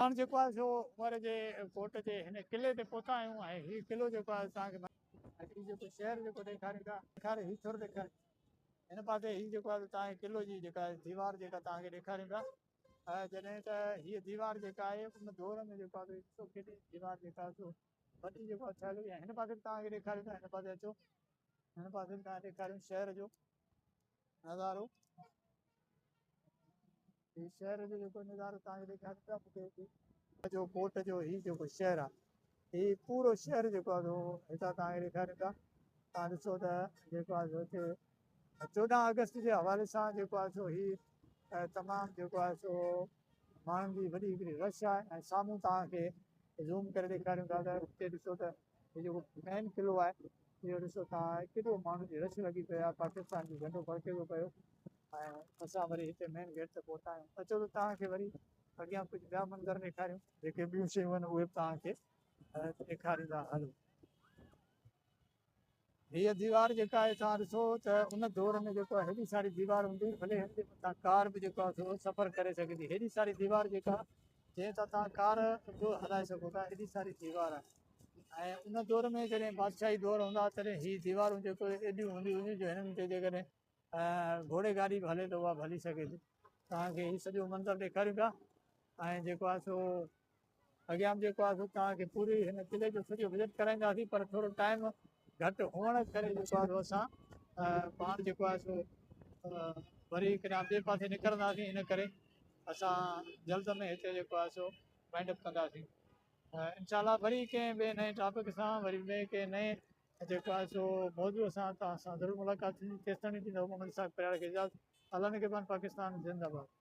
هاڻ جيڪو آهي سو عمر جي ڪوٽ جي هن قلعي تي پهتا آهيون ۽ هي قلعو جيڪو آهي توهان کي هي جيڪو شهر جيڪو ڏيکاريون ٿا ڏيکاري هي ٿر ڏيکاري هن پاسي هي جيڪو آهي توهان کي قلعو جي جيڪا ديوار جيڪا توهان کي ڏيکاريون ٿا جڏهن ته هي ديوار جيڪا آهي ان دور ۾ جيڪو آهي ڏسو ڪيڏي ديوار جيڪا آهي سو وڏي جيڪو آهي ٺهيل هئي هن پاسي به توهان کي ڏيکاريون ٿا هن پاسي اچو هن پاسي به توهان کي ڏيکاريون شهر جو نظارو هي شهر جو جيڪو نظارو توهان کي ڏيکاريون پيا مون کي جو ڪوٽ جو هي جيڪو شهر آهي هي پورو شهر جيڪو آهي سو هتان توهان کي ڏيکاريون پيا توهان ڏسو ته جيڪو آهي سو هتي 14 آگسٽ جي حوالي سان جيڪو آهي سو هي تمام جيڪو آهي سو ماڻهن جي وڏي هڪڙي رش آهي ۽ سامهون توهان کي زوم ڪري ڏيکاريون ٿا ته هتي ڏسو ته هي جيڪو مين قلعو آهي اهو ڏسو توهان ڪيڏو ماڻهن جي رش لڳي پئي آهي پاڪستان جو جهنڊو ڦڙڪي ٿو پيو ۽ اسان وري هتي مين گيٽ تي پهتا آهيون اچو ته توهان کي وري اڳيان ڪجهه ٻيا منظر ڏيکاريون جيڪي ٻيون شيون آهن اهي به توهان کي ڏيکاريندا هلون. هيء ديوار جيڪا آهي توهان ڏسو ته ان دور ۾ جيڪو آهي هيڏي ساري ديوار هوندي هئي ڀلي هن جي مٿان ڪار به جيڪو آهي سو سفر ڪري سگهي ٿي هيڏي ساري ديوار جيڪا جنهن تان توهان ڪار به هلائي سگهو ٿا ايڏي ساري ديوار آهي ۽ ان دور ۾ جڏهن بادشاهي دور هوندا هئا تڏهن هي ديوارون جيڪو ايڏيون هونديون هيون جو هنن تي جيڪڏهن گهوڙي گاڏي به هلي ته اها به هلي سگهي ٿي. توهان کي هي سڄو منظر ڏيکاريون پيا ۽ جيڪو آهي سو اڳيان به جيڪو آهي سو توهان کي پوري هن قلعي جو سڄو وزٽ ڪرائينداسين پر ٿورو ٽائيم گهٽ هئڻ ڪري جيڪو آهي سو اسان پاڻ جيڪو آهي سو وري ڪڏهن ٻئي پاسي نڪرنداسين ان ڪري اسان جلد ۾ هتي جيڪو آهي سو وائنڊ اپ ڪنداسين. انشاء الله وري ڪنهن ٻئي نئين ٽاپڪ سان وري ٻئي ڪنهن نئين جيڪو آهي سو موضوع سان توهان سان ضرور ملاقات ٿيندي تيستائين ڏيندو محمد اسحاق پرياڙ کي اجازت الله نگهبان پاڪستان زنده باد.